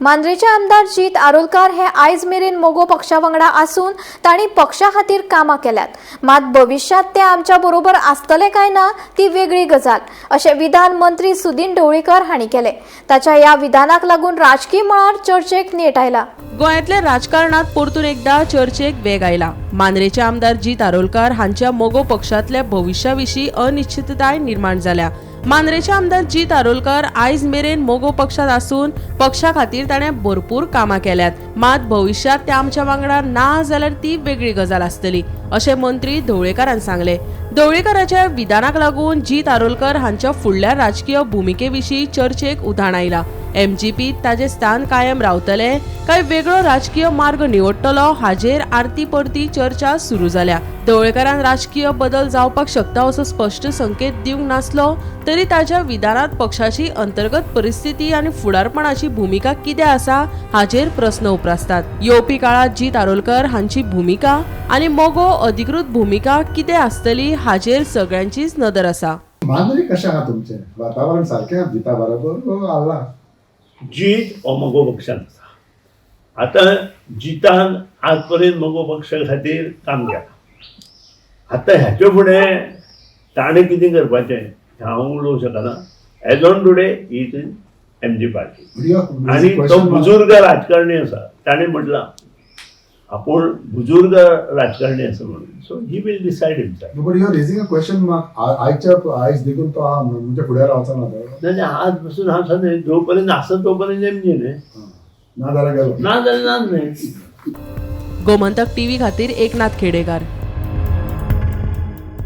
मांद्रेचे आमदार जीत आरोलकार हे आयज मेरेन मगो पक्षा वांगडा आसून तांणी पक्षा खातीर कामां केल्यात, मात भविश्यांत ते आमच्या बरोबर आसतले काय ना ती वेगळी गजाल, अशें विधान मंत्री सुदिन ढवळीकर हांणी केलें. ताच्या ह्या विधानाक लागून राजकी मळार चर्चेक नेट आयला. गोंयांतल्या राजकारणात परतून एकदा चर्चेक वेग आयला. मांद्रेचे आमदार जीत आरोलकार हांच्या मगो पक्षांतल्या भविश्या विशीं अनिश्चितताय निर्माण जाल्या. मांद्रेचे आमदार जीत आरोलकर आयज मेरेन मगो पक्षांत आसून पक्षा खातीर ताणें भरपूर कामां केल्यात, मात भविश्यांत ते आमच्या वांगडा ना जाल्यार ती वेगळी गजाल आसतली, अशें मंत्री ढवळीकारान सांगलें. ढवळीकाराच्या विधानाक लागून जीत आरोलकर हांच्या फुडल्या राजकीय भुमिके विशीं चर्चेक उधाण आयला. एमजीपीत ताजें स्थान कायम रावतलें काय वेगळो राजकीय मार्ग निवडटलो हाजेर आरती परती चर्चा सुरू जाल्या. ढवळीकारान राजकीय बदल जावपाक शकता असो स्पश्ट संकेत दिवंक नासलो तरी ताच्या विधानात पक्षाची अंतर्गत परिस्थिती आनी फुडारपणाची भुमिका कितें आसा हाजेर प्रस्न उप्रासतात. येवपी काळात जीत आरोलकर हांची भुमिका आनी मगो अधिकृत भुमिका कितें आसतली हाजेर सगळ्यांचीच नदर आसा. मांद्रे कशें आहा तुमचें वातावरण सारकें आहा जिता बरोबर आल्ला? जीत हो मगो पक्षान आसा. आतां जितान आज पर्यंत मगो पक्षा खातीर काम केलां. आतां ह्याचे फुडें ताणें कितें करपाचें हें हांव उलोवंक शकना. As on today is in MG party आनी तो बुजुर्ग राजकारणी आसा. ताणें म्हटलां आपूण बुजुर्ग राजकारणी आसा म्हणून, so he will decide himself. But you are raising a question mark. आयच्या आयज देखून तो आहा म्हणून म्हणजे फुडें रावचो ना तो? नाही, आज पासून हांव सांगता, जो पर्यंत आसा तो पर्यंत एमजी न्ही. ना जाल्यार गेलो. ना जाल्यार ना न्ही. गोमंतक टीव्ही खातीर एकनाथ खेडेकार.